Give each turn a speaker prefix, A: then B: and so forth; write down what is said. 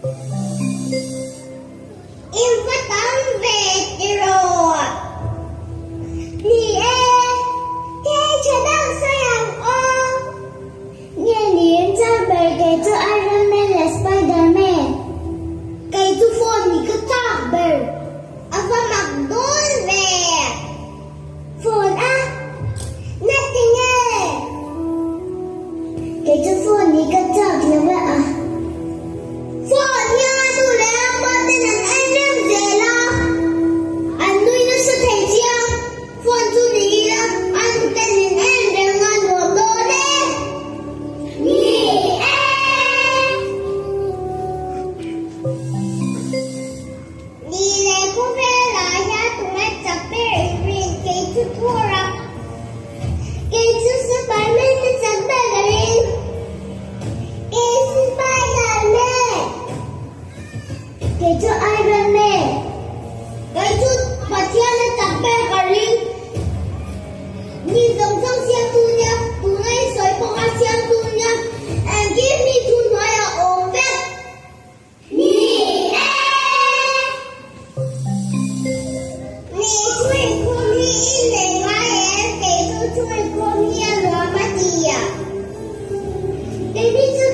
A: In va tam ve tiraw? Ni e, thil tha deuh sawi ang aw. Nge ni in char ber kei chu Iron Man leh Spider Man. Kei chu phone hi ka chak ber. A va mak dawn ve. Phone a na ti nge? Kei chu phone hi ka chak lo e a. Phone hian a nu leh a pa ten an en reng zel a, an nui nasa thei chiang. Phone chu ni ila a nu ten min en reng a nuam dawn e. Ni e. Ni leh khawvelah hian tunge chak ber in rin kei chu thur a, kei chu Superman te chak ber ka ring, kei Spiderman, kei chu Iron Man, kei chu Pathian a chak ber ka ring, mi zawng zawng siamtu nia, tuna i sawi pawh kha siamtu nia, engkim hi thuhnuaiah a awm vek. Ni e! Ni chhuikhum hi i nei ngai em? Kei chu chhuikhum hi a nuam a ti a. Kei ni chu.